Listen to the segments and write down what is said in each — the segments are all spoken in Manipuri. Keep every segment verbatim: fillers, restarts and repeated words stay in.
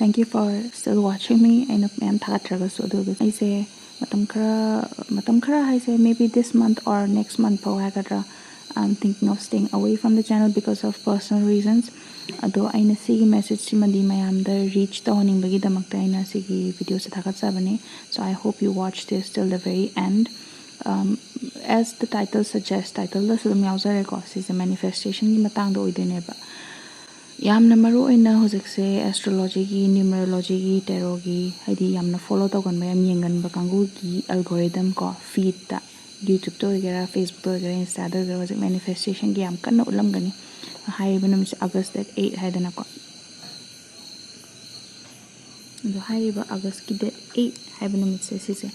Thank you for still watching me. ꯑꯩꯅ ꯃꯌꯥꯝ ꯊꯥꯒꯠꯇ꯭ꯔꯒꯁꯨ, ꯑꯗꯨꯒ ꯑꯩꯁꯦ ꯃꯇꯝ ꯈꯔ ꯃꯇꯝ ꯈꯔ ꯍꯥꯏꯁꯦ, maybe this month or next month ꯐꯥꯎ ꯍꯥꯏꯒꯗ꯭ꯔꯥ, I'm thinking of staying away from the channel because of personal reasons. ꯑꯗꯣ ꯑꯩꯅ ꯁꯤꯒꯤ message ꯁꯤꯃꯗꯤ ꯃꯌꯥꯝꯗ reach ꯇꯧꯍꯟꯅꯤꯡꯕꯒꯤꯗꯃꯛꯇ ꯑꯩꯅ ꯁꯤꯒꯤ video say ꯊꯥꯒꯠꯆꯕꯅꯦ. So I hope you watch this till the very end. Um, as the title suggests, title ꯗꯁꯨ ꯑꯗꯨꯝ ꯌꯥꯎꯖꯔꯦꯀꯣ, ꯁꯤꯁꯦ manifestation ꯒꯤ ꯃꯇꯥꯡꯗ ꯑꯣꯏꯗꯣꯏꯅꯦꯕ꯫ ꯌꯥꯝꯅ ꯃꯔꯨ ꯑꯣꯏꯅ ꯍꯧꯖꯤꯛꯁꯦ astrology ꯒꯤ, numerology ꯒꯤ, tarot ꯒꯤ, ꯍꯥꯏꯗꯤ ꯌꯥꯝꯅ follow ꯇꯧꯒꯟꯕ, ꯌꯥꯝ ꯌꯦꯡꯒꯟꯕ ꯀꯥꯡꯕꯨꯒꯤ algorithm ꯀꯣ, feed ꯇ, YouTube ꯇ ꯑꯣꯏꯒꯦꯔꯥ, Facebook ꯇ ꯑꯣꯏꯒꯦꯔꯥ, Insta ꯗ ꯑꯣꯏꯒꯦꯔꯥ, ꯍꯧꯖꯤꯛ manifestation ꯒꯤ ꯌꯥꯝ ꯀꯟꯅ ꯎꯠꯂꯝꯒꯅꯤ꯫ ꯍꯥꯏꯔꯤꯕ ꯅꯨꯃꯤꯠꯁꯦ August date eight ꯍꯥꯏꯗꯅꯀꯣ꯫ ꯑꯗꯣ ꯍꯥꯏꯔꯤꯕ August ꯀꯤ date eight ꯍꯥꯏꯕ ꯅꯨꯃꯤꯠꯁꯦ ꯁꯤꯁꯦ,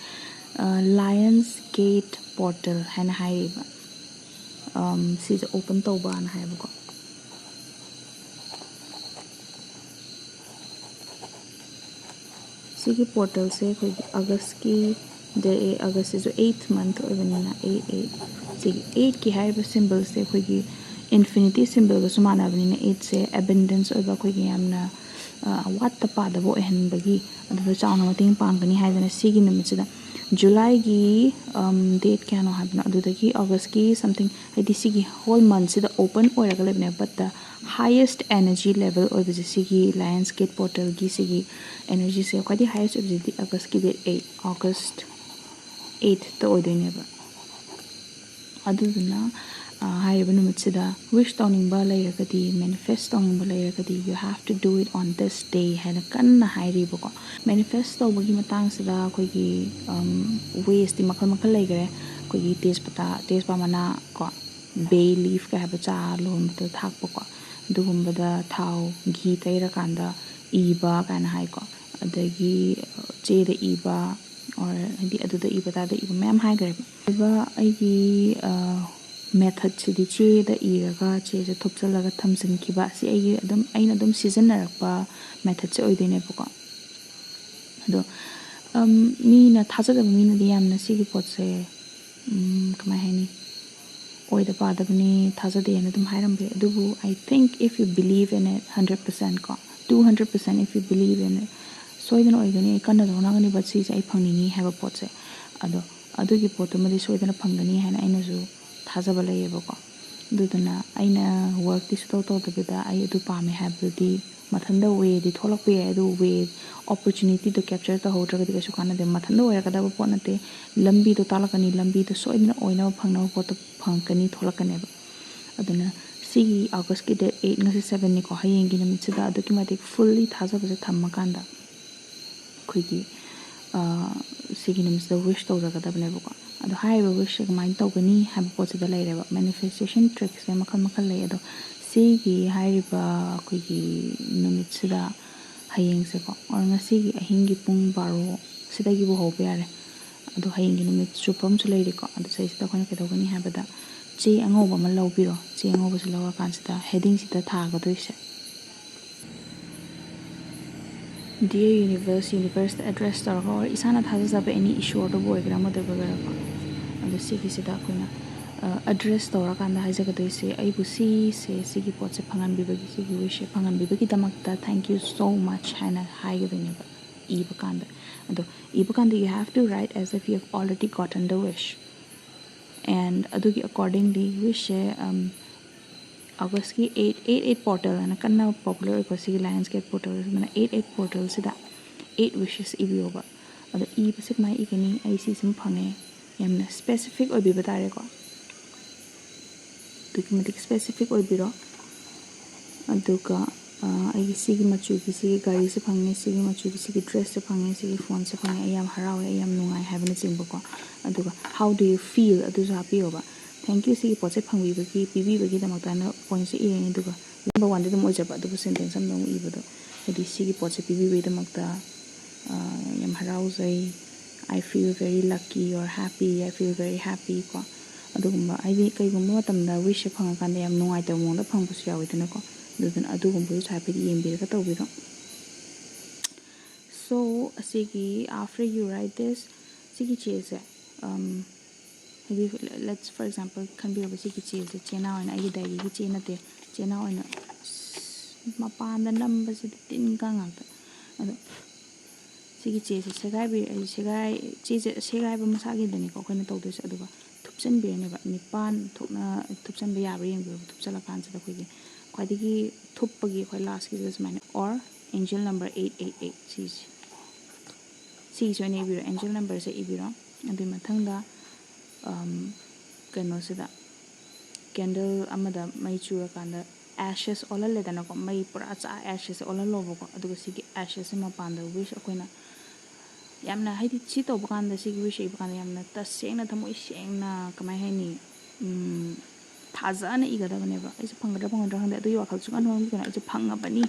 ꯑ, Lion's Gate Portal ꯍꯥꯏꯅ ꯍꯥꯏꯔꯤꯕ, ꯑꯝ, ꯁꯤꯁꯦ open ꯇꯧꯕꯅ ꯍꯥꯏꯕꯀꯣ꯫ ꯁꯤꯒꯤ portal ꯁꯦ ꯑꯩꯈꯣꯏꯒꯤ August ꯀꯤ date eight, August ꯁꯤꯁꯨ eighth month ꯑꯣꯏꯕꯅꯤꯅ, eight eight, ꯁꯤꯒꯤ eight ꯀꯤ ꯍꯥꯏꯔꯤꯕ symbol ꯁꯦ ꯑꯩꯈꯣꯏꯒꯤ infinity symbol ꯒꯁꯨ ꯃꯥꯟꯅꯕꯅꯤꯅ, eight ꯁꯦ abundance ꯑꯣꯏꯕ, ꯑꯩꯈꯣꯏꯒꯤ ꯌꯥꯝꯅ, ꯑ, ꯋꯥꯠꯇ ꯄꯥꯗꯕ ꯑꯣꯏꯍꯟꯕꯒꯤ, ꯑꯗꯨꯗ ꯆꯥꯎꯅ ꯃꯇꯦꯡ ꯄꯥꯡꯒꯅꯤ ꯍꯥꯏꯗꯅ ꯁꯤꯒꯤ ꯅꯨꯃꯤꯠꯁꯤꯗ, July ꯒꯤ, ꯑꯝ, date ꯀꯌꯥꯅꯣ ꯍꯥꯏꯕꯅꯣ, ꯑꯗꯨꯗꯒꯤ August ꯀꯤ something, ꯍꯥꯏꯗꯤ ꯁꯤꯒꯤ whole month ꯁꯤꯗ open ꯑꯣꯏꯔꯒ ꯂꯩꯕꯅꯦ, but the highest energy level ꯑꯣꯏꯕꯁꯦ ꯁꯤꯒꯤ Lion's Gate Portal ꯒꯤ ꯁꯤꯒꯤ energy ꯁꯦ ꯈ꯭ꯋꯥꯏꯗꯒꯤ highest ꯑꯣꯏꯕꯁꯤꯗꯤ August ꯀꯤ date eight, August eight ꯇ ꯑꯣꯏꯗꯣꯏꯅꯦꯕ꯫ ꯑꯗꯨꯗꯨꯅ, ꯑ, ꯍꯥꯏꯔꯤꯕ ꯅꯨꯃꯤꯠꯁꯤꯗ wish ꯇꯧꯅꯤꯡꯕ ꯂꯩꯔꯒꯗꯤ, manifest ꯇꯧꯅꯤꯡꯕ ꯂꯩꯔꯒꯗꯤ, you have to do it on this day ꯍꯥꯏꯅ ꯀꯟꯅ ꯍꯥꯏꯔꯤꯕꯀꯣ꯫ Manifest ꯇꯧꯕꯒꯤ ꯃꯇꯥꯡꯁꯤꯗ ꯑꯩꯈꯣꯏꯒꯤ, ꯑꯝ, ways ꯇꯤ ꯃꯈꯜ ꯃꯈꯜ ꯂꯩꯈꯔꯦ꯫ ꯑꯩꯈꯣꯏꯒꯤ ꯇꯦꯖꯄꯇꯥ, ꯇꯦꯖꯄꯥ ꯃꯅꯥ ꯀꯣ, bay leaf ꯀ ꯍꯥꯏꯕ ꯆꯥ ꯂꯣꯟꯕꯗ ꯊꯥꯛꯄꯀꯣ, ꯑꯗꯨꯒꯨꯝꯕꯗ ꯊꯥꯎ, ꯘꯤ ꯇꯩꯔꯀꯥꯟꯗ ꯏꯕ ꯀꯥꯏꯅ ꯍꯥꯏꯀꯣ, ꯑꯗꯒꯤ, ꯑ, ꯆꯦꯗ ꯏꯕ, or ꯍꯥꯏꯗꯤ ꯑꯗꯨꯗ ꯏꯕ, ꯑꯗꯥꯗ ꯏꯕ ꯃꯌꯥꯝ ꯍꯥꯏꯈ꯭ꯔꯦꯕ꯫ ꯑꯗꯨꯒ ꯑꯩꯒꯤ, ꯑ, method ꯁꯤꯗꯤ ꯆꯦꯗ ꯏꯔꯒ ꯆꯦꯁꯦ ꯊꯨꯞꯆꯜꯂꯒ ꯊꯝꯖꯤꯟꯈꯤꯕ, ꯁꯤ ꯑꯩꯒꯤ ꯑꯗꯨꯝ, ꯑꯩꯅ ꯑꯗꯨꯝ ꯁꯤꯖꯤꯟꯅꯔꯛꯄ method ꯁꯦ ꯑꯣꯏꯗꯣꯏꯅꯦꯕꯀꯣ꯫ ꯑꯗꯣ, ꯑꯝ, ꯃꯤꯅ, ꯊꯥꯖꯗꯕ ꯃꯤꯅꯗꯤ ꯌꯥꯝꯅ ꯁꯤꯒꯤ ꯄꯣꯠꯁꯦ, ꯎꯝ, ꯀꯃꯥꯏ ꯍꯥꯏꯅꯤ, ꯑꯣꯏꯗ ꯄꯥꯗꯕꯅꯤ, ꯊꯥꯖꯗꯦꯅ ꯑꯗꯨꯝ ꯍꯥꯏꯔꯝꯕ ꯌꯥꯏ꯫ ꯑꯗꯨꯕꯨ I think if you believe in it hundred percent ꯀꯣ, Two hundred percent, if you believe in it, ꯁꯣꯏꯗꯅ ꯑꯣꯏꯒꯅꯤ, ꯑꯩ ꯀꯟꯅ ꯍꯣꯠꯅꯒꯅꯤ, but ꯁꯤꯁꯦ ꯑꯩ ꯐꯪꯅꯤꯡꯉꯤ ꯍꯥꯏꯕ ꯄꯣꯠꯁꯦ, ꯑꯗꯣ ꯑꯗꯨꯒꯤ ꯄꯣꯠꯇꯨꯃꯗꯤ ꯁꯣꯏꯗꯅ ꯐꯪꯒꯅꯤ ꯍꯥꯏꯅ ꯑꯩꯅꯁꯨ ꯊꯥꯖꯕ ꯂꯩꯌꯦꯕꯀꯣ꯫ ꯑꯗꯨꯗꯨꯅ ꯑꯩꯅ ꯋꯥꯔꯛꯇꯤ ꯁꯨꯇꯧ ꯇꯧꯗꯕꯤꯗ ꯑꯩ ꯑꯗꯨ ꯄꯥꯝꯃꯦ ꯍꯥꯏꯕꯗꯨꯗꯤ ꯃꯊꯟꯇ ꯋꯦꯗꯤ ꯊꯣꯛꯂꯛꯄ ꯌꯥꯏ, ꯑꯗꯨ ꯋꯦ ꯑꯣꯄꯣꯔꯆꯨꯅꯤꯇꯤꯗꯣ ꯀꯦꯞꯆꯔ ꯇꯧꯍꯧꯗ꯭ꯔꯒꯗꯤ ꯀꯩꯁꯨ ꯀꯥꯟꯅꯗꯦ꯫ ꯃꯊꯟꯇ ꯑꯣꯏꯔꯛꯀꯗꯕ ꯄꯣꯠ ꯅꯠꯇꯦ, ꯂꯝꯕꯤꯗꯣ ꯇꯥꯛꯂꯛꯀꯅꯤ, ꯂꯝꯕꯤꯗꯣ ꯁꯣꯏꯗꯅ ꯑꯣꯏꯅꯕ ꯐꯪꯅꯕ ꯄꯣꯠꯇꯣ ꯐꯪꯉꯛꯀꯅꯤ, ꯊꯣꯛꯂꯛꯀꯅꯦꯕ꯫ ꯑꯗꯨꯅ ꯁꯤꯒꯤ ꯑꯥꯒꯁꯀꯤ date eight, ꯉꯁꯤ seven ꯅꯤꯀꯣ, ꯍꯌꯦꯡꯒꯤ ꯅꯨꯃꯤꯠꯁꯤꯗ ꯑꯗꯨꯛꯀꯤ ꯃꯇꯤꯛ ꯐꯨꯜꯂꯤ ꯊꯥꯖꯕꯁꯦ ꯊꯝꯃꯀꯥꯟꯗ ꯑꯩꯈꯣꯏꯒꯤ ꯁꯤꯒꯤ ꯅꯨꯃꯤꯠꯁꯤꯗ ꯋꯤꯁ ꯇꯧꯖꯒꯗꯕꯅꯦꯕꯀꯣ꯫ ꯑꯗꯣ ꯍꯥꯏꯔꯤꯕ ꯋꯤꯁꯁꯦ ꯀꯃꯥꯏꯅ ꯇꯧꯒꯅꯤ ꯍꯥꯏꯕ ꯄꯣꯠꯁꯤꯗ ꯂꯩꯔꯦꯕ꯫ ꯃꯦꯅꯤꯐꯦꯁꯇꯦꯁꯟ ꯇ꯭ꯔꯤꯛꯁꯦ ꯃꯈꯜ ꯃꯈꯜ ꯂꯩ, ꯑꯗꯣ ꯁꯤꯒꯤ ꯍꯥꯏꯔꯤꯕ ꯑꯩꯈꯣꯏꯒꯤ ꯅꯨꯃꯤꯠꯁꯤꯗ, ꯍꯌꯦꯡꯁꯦꯀꯣ, or ꯉꯁꯤꯒꯤ ꯑꯍꯤꯡꯒꯤ ꯄꯨꯡ ꯕꯥꯔꯣ ꯁꯤꯗꯒꯤꯕꯨ ꯍꯧꯕ ꯌꯥꯔꯦ꯫ ꯑꯗꯣ ꯍꯌꯦꯡꯒꯤ ꯅꯨꯃꯤꯠ ꯆꯨꯞꯄ ꯑꯃꯁꯨ ꯂꯩꯔꯤꯀꯣ꯫ ꯑꯗꯣ ꯁꯤꯗꯩꯁꯤꯗ ꯑꯩꯈꯣꯏꯅ ꯀꯩꯗꯧꯒꯅꯤ ꯍꯥꯏꯕꯗ, ꯆꯦ ꯑꯉꯧꯕ ꯑꯃ ꯂꯧꯕꯤꯔꯣ꯫ ꯆꯦ ꯑꯉꯧꯕꯁꯦ ꯂꯧꯔꯀꯥꯟꯁꯤꯗ ꯍꯦꯗꯤꯡꯁꯤꯗ ꯊꯥꯒꯗꯣꯏꯁꯦ, "Dear Universe", ꯌꯨꯅꯤꯚꯔꯁꯇ ꯑꯦꯗ꯭ꯔꯦꯁ ꯇꯧꯔꯒ, or ꯏꯁꯥꯅ ꯊꯥꯖꯖꯕ ꯑꯦꯅꯤ ꯏꯁꯣꯔꯗꯕꯨ ꯑꯣꯏꯒꯦꯔꯥ, ꯑꯃꯗꯕꯨ ꯑꯣꯏꯒꯦꯔꯥꯀꯣ, ꯑꯗꯣ ꯁꯤꯒꯤꯁꯤꯗ ꯑꯩꯈꯣꯏꯅ ꯑꯦꯗ꯭ꯔꯦꯁ ꯇꯧꯔꯀꯥꯟꯗ ꯍꯥꯏꯖꯒꯗꯣꯏꯁꯦ, "ꯑꯩꯕꯨ ꯁꯤꯁꯦ, ꯁꯤꯒꯤ ꯄꯣꯠꯁꯦ ꯐꯪꯍꯟꯕꯤꯕꯒꯤ, ꯁꯤꯒꯤ ꯋꯤꯁꯁꯦ ꯐꯪꯍꯟꯕꯤꯕꯒꯤꯗꯃꯛꯇ thank you so much" ꯍꯥꯏꯅ ꯍꯥꯏꯒꯗꯣꯏꯅꯦꯕ ꯏꯕ ꯀꯥꯟꯗ꯫ ꯑꯗꯣ ꯏꯕ ꯀꯥꯟꯗ you have to write as if you have already gotten the wish, and ꯑꯗꯨꯒꯤ accordingly ꯋꯤꯁꯁꯦ ꯑꯥꯒꯁꯀꯤ eight, eight eight portal ꯍꯥꯏꯅ ꯀꯟꯅ ꯄꯣꯄꯨꯂꯔ ꯑꯣꯏꯀꯣ, ꯁꯤꯒꯤ ꯂꯥꯏꯑꯣꯟꯁ ꯒꯦꯠ ꯄꯣꯔꯇꯜꯁꯤꯗꯅ eight eight ꯄꯣꯔꯇꯜꯁꯤꯗ eight wishes ꯏꯕꯤꯌꯣꯕ꯫ ꯑꯗꯣ ꯏꯕꯁꯦ ꯀꯃꯥꯏꯅ ꯏꯒꯅꯤ? "ꯑꯩ ꯁꯤ ꯁꯨꯝ ꯐꯪꯉꯦ", ꯌꯥꯝꯅ ꯁ꯭ꯄꯦꯁꯤꯐꯤꯛ ꯑꯣꯏꯕꯤꯕ ꯇꯥꯔꯦꯀꯣ꯫ ꯑꯗꯨꯛꯀꯤ ꯃꯇꯤꯛ ꯁ꯭ꯄꯦꯁꯤꯐꯤꯛ ꯑꯣꯏꯕꯤꯔꯣ꯫ ꯑꯗꯨꯒ ꯑꯩꯒꯤ ꯁꯤꯒꯤ ꯃꯆꯨꯒꯤ ꯁꯤꯒꯤ ꯒꯥꯔꯤꯁꯦ ꯐꯪꯉꯦ, ꯁꯤꯒꯤ ꯃꯆꯨꯒꯤ ꯁꯤꯒꯤ ꯗ꯭ꯔꯦꯁꯁꯦ ꯐꯪꯉꯦ, ꯁꯤꯒꯤ ꯐꯣꯟꯁꯦ ꯐꯪꯉꯦ, ꯑꯩ ꯌꯥꯝ ꯍꯔꯥꯎꯋꯦ, ꯑꯩ ꯌꯥꯝ ꯅꯨꯡꯉꯥꯏ ꯍꯥꯏꯕꯅꯆꯤꯡꯕꯀꯣ꯫ ꯑꯗꯨꯒ "How do you feel?" ꯑꯗꯨꯁꯨ ꯍꯥꯞꯄꯤꯌꯣꯕ꯫ "Thank you, ꯁꯤꯒꯤ ꯄꯣꯠꯁꯦ ꯐꯪꯕꯤꯕꯒꯤ, ꯄꯤꯕꯤꯕꯒꯤ ꯗꯃꯛꯇ" ꯍꯥꯏꯅ ꯄꯣꯏꯟꯠꯁꯦ ꯏꯔꯅꯤ꯫ ꯑꯗꯨꯒ number one ꯗꯤ ꯑꯗꯨꯝ ꯑꯣꯏꯖꯕ, ꯑꯗꯨꯕꯨ ꯁꯦꯟꯇꯦꯟꯁ ꯑꯃꯗ ꯑꯃꯨꯛ ꯏꯕꯗꯣ, ꯍꯥꯏꯗꯤ "ꯁꯤꯒꯤ ꯄꯣꯠꯁꯦ ꯄꯤꯕꯤꯕꯒꯤꯗꯃꯛꯇ ꯌꯥꯝ ꯍꯔꯥꯎꯖꯩ", "I feel very lucky" or "Happy", "I feel very happy" ꯀꯣ꯫ ꯑꯗꯨꯒꯨꯝꯕ, ꯍꯥꯏꯗꯤ ꯀꯩꯒꯨꯝꯕ ꯃꯇꯝꯗ ꯋꯤꯁꯁꯦ ꯐꯪꯉꯀꯥꯟꯗ ꯌꯥꯝ ꯅꯨꯡꯉꯥꯏꯇꯕ ꯃꯑꯣꯡꯗ ꯐꯪꯕꯁꯨ ꯌꯥꯎꯋꯤꯗꯅꯀꯣ꯫ ꯑꯗꯨꯗꯨꯅ ꯑꯗꯨꯒꯨꯝꯕꯗꯨꯁꯨ ꯍꯥꯏꯐꯦꯠ ꯌꯦꯡꯕꯤꯔꯒ ꯇꯧꯕꯤꯔꯣ꯫ So ꯑꯁꯤꯒꯤ after you write this, ꯁꯤꯒꯤ ꯆꯦꯁꯦ, ꯍꯥꯏꯗꯤ, let's, for example, ꯈꯟꯕꯤꯔꯕ ꯁꯤꯒꯤ ꯆꯦꯁꯦ, ꯆꯦꯅꯥ ꯑꯣꯏꯅ, ꯑꯩꯒꯤ ꯗꯥꯏꯔꯤꯒꯤ ꯆꯦ ꯅꯠꯇꯦ, ꯆꯦꯅꯥ ꯑꯣꯏꯅ ꯃꯄꯥꯟꯗ ꯅꯝꯕꯁꯤꯗꯤ ꯇꯤꯟ ꯀꯥꯡ ꯉꯥꯛꯇ꯫ ꯑꯗꯣ ꯁꯤꯒꯤ ꯆꯦꯁꯦ ꯁꯦꯒꯥꯏꯕꯤ-, ꯑꯩ ꯁꯦꯒꯥꯏ-, ꯆꯦꯁꯦ ꯁꯦꯒꯥꯏꯕ ꯃꯁꯥꯒꯤꯗꯅꯤꯀꯣ ꯑꯩꯈꯣꯏꯅ ꯇꯧꯗꯣꯏꯁꯦ꯫ ꯑꯗꯨꯒ ꯊꯨꯞꯆꯟꯕꯤꯔꯅꯦꯕ, ꯅꯤꯄꯥꯟ ꯊꯣꯛꯅ ꯊꯨꯞꯆꯟꯕ ꯌꯥꯕ꯭ꯔꯥ ꯌꯦꯡꯕꯤꯔꯣ꯫ ꯊꯨꯞꯆꯜꯂꯀꯥꯟꯁꯤꯗ ꯑꯩꯈꯣꯏꯒꯤ ꯈ꯭ꯋꯥꯏꯗꯒꯤ ꯊꯨꯞꯄꯒꯤ ꯑꯩꯈꯣꯏ ꯂꯥꯁꯀꯤꯁꯤꯗ ꯁꯨꯃꯥꯏꯅ, or angel number eight eight eight ꯁꯤꯁꯦ, ꯁꯤꯒꯤꯁꯦ ꯑꯣꯏꯅ ꯏꯕꯤꯔꯣ, angel numberꯁꯦ ꯏꯕꯤꯔꯣ꯫ ꯑꯗꯨꯒꯤ ꯃꯊꯪꯗ, ꯑꯝ, ꯀꯩꯅꯣꯁꯤꯗ candle ꯑꯃꯗ ꯃꯩ ꯆꯨꯔꯀꯥꯟꯗ ashes ꯑꯣꯜꯍꯜꯂꯦꯗꯅꯀꯣ, ꯃꯩ ꯄꯨꯔꯥ ꯆꯥꯛꯑ ashesꯁꯦ ꯑꯣꯜꯍꯜꯂꯣꯕꯀꯣ꯫ ꯑꯗꯨꯒ ꯁꯤꯒꯤ ashesꯁꯦ ꯃꯄꯥꯟꯗ wish ꯑꯩꯈꯣꯏꯅ ꯌꯥꯝꯅ, ꯍꯥꯏꯗꯤ, ꯁꯤ ꯇꯧꯕ ꯀꯥꯟꯗ, ꯁꯤꯒꯤ wish ꯏꯕ ꯀꯥꯟꯗ ꯌꯥꯝꯅ ꯇꯁꯦꯡꯅ, ꯊꯃꯣꯏ ꯁꯦꯡꯅ, ꯀꯃꯥꯏ ꯍꯥꯏꯅꯤ, ꯎꯝ, ꯊꯥꯖꯅ ꯏꯒꯗꯕꯅꯦꯕ꯫ ꯑꯩꯁꯦ ꯐꯪꯒꯗ꯭ꯔꯥ ꯐꯪꯒꯗ꯭ꯔꯥ ꯈꯪꯗꯦ, ꯑꯗꯨꯒꯤ ꯋꯥꯈꯜ ꯁꯨꯡꯈꯟ ꯈꯟꯕꯤꯒꯅꯨ꯫ ꯑꯩꯁꯦ ꯐꯪꯉꯕꯅꯤ,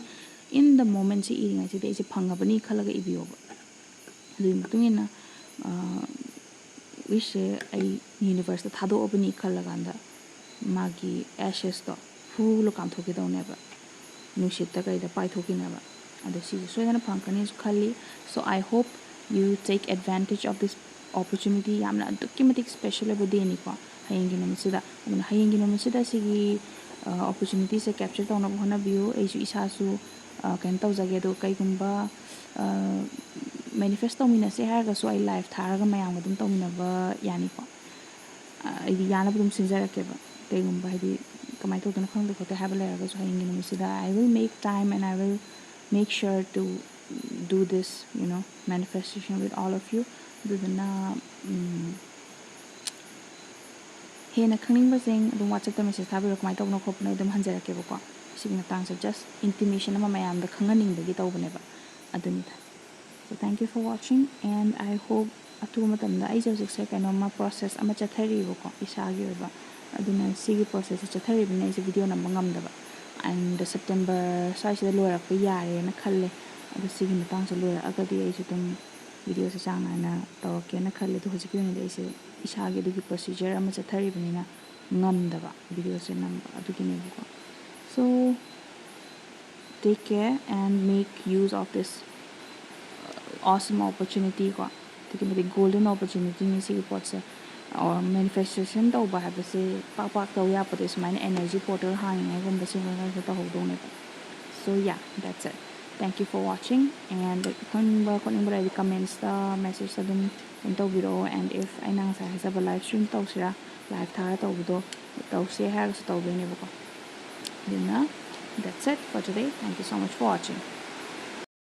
in the momentꯁꯦ ꯏꯔꯤꯉꯩꯁꯤꯗ ꯑꯩꯁꯦ ꯐꯪꯉꯕꯅꯤ ꯈꯜꯂꯒ ꯏꯕꯤꯌꯣꯕ꯫ ꯑꯗꯨꯒꯤ ꯃꯇꯨꯡ ꯏꯟꯅ, ꯑ, wishꯁꯦ ꯑꯩ universeꯇ ꯊꯥꯗꯣꯛꯑꯕꯅꯤ ꯈꯜꯂꯀꯥꯟꯗ ꯃꯥꯒꯤ ashesꯇꯣ ꯐꯨꯂ ꯀꯥꯝꯊꯣꯛꯈꯤꯗꯧꯅꯦꯕ, ꯅꯨꯡꯁꯤꯠꯇ ꯀꯩꯗ ꯄꯥꯏꯊꯣꯛꯈꯤꯅꯕ꯫ ꯑꯗꯣ ꯁꯤꯁꯦ ꯁꯣꯏꯗꯅ ꯐꯪꯉꯛꯀꯅꯤꯁꯨ ꯈꯜꯂꯤ꯫ So I hope you take advantage of this opportunity. ꯌꯥꯝꯅ ꯑꯗꯨꯛꯀꯤ ꯃꯇꯤꯛ special ꯑꯣꯏꯕ dayꯅꯤꯀꯣ ꯍꯌꯦꯡꯒꯤ ꯅꯨꯃꯤꯠꯁꯤꯗ꯫ ꯑꯗꯨꯅ ꯍꯌꯦꯡꯒꯤ ꯅꯨꯃꯤꯠꯁꯤꯗ ꯁꯤꯒꯤ, ꯑ, opportunityꯁꯦ capture ꯇꯧꯅꯕ ꯍꯣꯠꯅꯕꯤꯌꯨ꯫ ꯑꯩꯁꯨ ꯏꯁꯥꯁꯨ, ꯑ, ꯀꯩꯅꯣ ꯇꯧꯖꯒꯦ꯫ ꯑꯗꯣ ꯀꯩꯒꯨꯝꯕ, ꯑ, manifest ꯇꯧꯃꯤꯟꯅꯁꯦ ꯍꯥꯏꯔꯒꯁꯨ ꯑꯩ live ꯊꯥꯔꯒ ꯃꯌꯥꯝꯒ ꯑꯗꯨꯝ ꯇꯧꯃꯤꯟꯅꯕ ꯌꯥꯅꯤꯀꯣ꯫ ꯑ, ꯑꯩꯗꯤ ꯌꯥꯅꯕ ꯑꯗꯨꯝ ꯁꯤꯟꯖꯔꯛꯀꯦꯕ꯫ ꯀꯩꯒꯨꯝꯕ, ꯍꯥꯏꯗꯤ, ꯀꯃꯥꯏꯅ ꯇꯧꯗꯣꯏꯅꯣ ꯈꯪꯗꯦ ꯈꯣꯠꯇꯦ ꯍꯥꯏꯕ ꯂꯩꯔꯒꯁꯨ ꯍꯌꯦꯡꯒꯤ ꯅꯨꯃꯤꯠꯁꯤꯗ I will make time and I will make sure to do this, you know, manifestation with all of you. ꯑꯗꯨꯗꯨꯅ, ꯎꯝ, ꯍꯦꯟꯅ ꯈꯪꯅꯤꯡꯕꯁꯤꯡ ꯑꯗꯨꯝ WhatsAppꯇ message ꯊꯥꯕꯤꯔꯣ, ꯀꯃꯥꯏꯅ ꯇꯧꯕꯅꯣ ꯈꯣꯠꯄꯅꯣ ꯑꯩ ꯑꯗꯨꯝ ꯍꯟꯖꯔꯛꯀꯦꯕꯀꯣ꯫ ꯁꯤꯒꯤ ꯃꯇꯥꯡꯁꯦ just intimation ꯑꯃ ꯃꯌꯥꯝꯗ ꯈꯪꯍꯟꯅꯤꯡꯕꯒꯤ ꯇꯧꯕꯅꯦꯕ, ꯑꯗꯨꯅꯤꯗ꯫ So thank you for watching and I hope ꯑꯊꯨꯕ ꯃꯇꯝꯗ, ꯑꯩꯁꯦ ꯍꯧꯖꯤꯛꯁꯦ ꯀꯩꯅꯣꯝꯃ process ꯑꯃ ꯆꯠꯊꯔꯤꯕꯀꯣ ꯏꯁꯥꯒꯤ ꯑꯣꯏꯕ, ꯑꯗꯨꯅ ꯁꯤꯒꯤ processꯁꯦ ꯆꯠꯊꯔꯤꯕꯅꯤꯅ ꯑꯩꯁꯦ video ꯅꯝꯕ ꯉꯝꯗꯕ꯫ And September ꯁ꯭ꯋꯥꯏꯁꯤꯗ ꯂꯣꯏꯔꯛꯄ ꯌꯥꯔꯦꯅ ꯈꯜꯂꯦ꯫ ꯑꯗꯣ ꯁꯤꯒꯤ ꯃꯇꯥꯡꯁꯦ ꯂꯣꯏꯔꯛꯑꯒꯗꯤ ꯑꯩꯁꯨ ꯑꯗꯨꯝ videoꯁꯦ ꯆꯥꯡ ꯅꯥꯏꯅ ꯇꯧꯔꯛꯀꯦꯅ ꯈꯜꯂꯦ꯫ ꯑꯗꯣ ꯍꯧꯖꯤꯛꯀꯤ ꯑꯣꯏꯅꯗꯤ ꯑꯩꯁꯦ ꯏꯁꯥꯒꯤ ꯑꯗꯨꯒꯤ procedure ꯑꯃ ꯆꯠꯊꯔꯤꯕꯅꯤꯅ ꯉꯝꯗꯕ videoꯁꯦ ꯅꯝꯕ, ꯑꯗꯨꯒꯤꯅꯦꯕꯀꯣ꯫ So take care and make use of this, uh, awesome opportunity ꯀꯣ꯫ ꯑꯗꯨꯛꯀꯤ ꯃꯇꯤꯛ golden opportunityꯅꯤ ꯁꯤꯒꯤ ꯄꯣꯠꯁꯦ꯫ Or manifestation ꯇꯧꯕ ꯍꯥꯏꯕꯁꯦ ꯄꯥꯛ ꯄꯥꯛ ꯇꯧ ꯌꯥꯄꯣꯠꯇꯦ꯫ ꯁꯨꯃꯥꯏꯅ energy portal ꯍꯥꯡꯉꯤꯉꯩꯒꯨꯝꯕ ꯁꯤꯒꯨꯝꯕꯁꯦ ꯇꯧꯍꯧꯗꯧꯅꯦꯕ꯫ So yeah, that's it. Thank you for watching, and ꯈꯪꯅꯤꯡꯕ ꯈꯣꯠꯅꯤꯡꯕ ꯂꯩꯔꯗꯤ comments ꯇ, message ꯇ ꯑꯗꯨꯝ ꯑꯗꯨꯝ ꯇꯧꯕꯤꯔꯛꯑꯣ. And if ꯑꯩꯅ ꯉꯁꯥꯏ ꯍꯥꯏꯖꯕ live stream ꯇꯧꯁꯤꯔꯥ, live ꯊꯥꯔ ꯇꯧꯕꯗꯣ ꯇꯧꯁꯦ ꯍꯥꯏꯔꯒꯁꯨ ꯇꯧꯗꯣꯏꯅꯦꯕꯀꯣ. ꯑꯗꯨꯅ that's it for today. Thank you so much for watching.